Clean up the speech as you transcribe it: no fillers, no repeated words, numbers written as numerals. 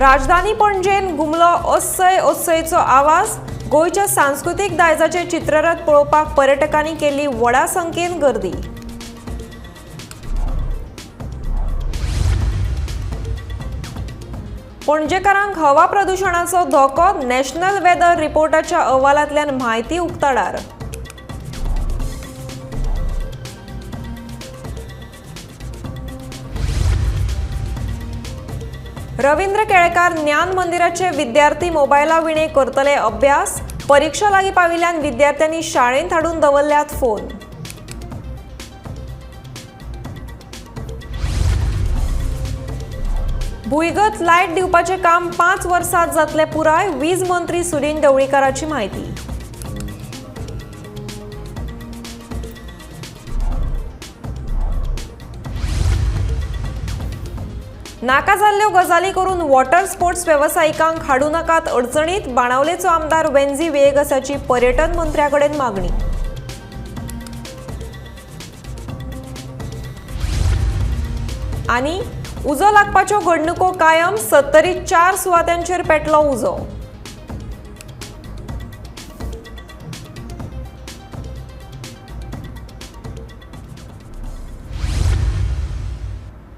राजधानी पणजेन घुमलो ओस्सय ओस्सयचो आवाज. गोंयच्या सांस्कृतीक दायजाचे चित्ररथ पळोवपाक पर्यटकांनी केल्ली व्हडा संख्येन गर्दी. पणजेकारांक हवा प्रदुशणाचो धोको. नॅशनल वेदर रिपोर्टाच्या अहवालांतल्यान म्हायती उक्ताडार. रवींद्र केळेकार ज्ञान मंदिराचे विद्यार्थी मोबायला विणे करतले अभ्यास. परीक्षा लागीं पाविल्ल्यान विद्यार्थ्यांनी शाळेंत हाडून दवरल्यात फोन. भुंयगत लायट दिवपाचें काम 5 वर्सांत जातलें पुराय. वीज मंत्री सुदिन ढवळीकाराची म्हायती. नाका जाल्ल्यो गजाली करून वॉटर स्पोर्ट्स वेवसायिकांक हाडूं नाकात अडचणीत. बाणावलेचो आमदार वेन्झी व्हिएगसाची पर्यटन मंत्र्या कडेन मागणी. आनी उजो लागपाच्यो घडणुको कायम. 74 4 सुवातांचेर पेटलो उजो.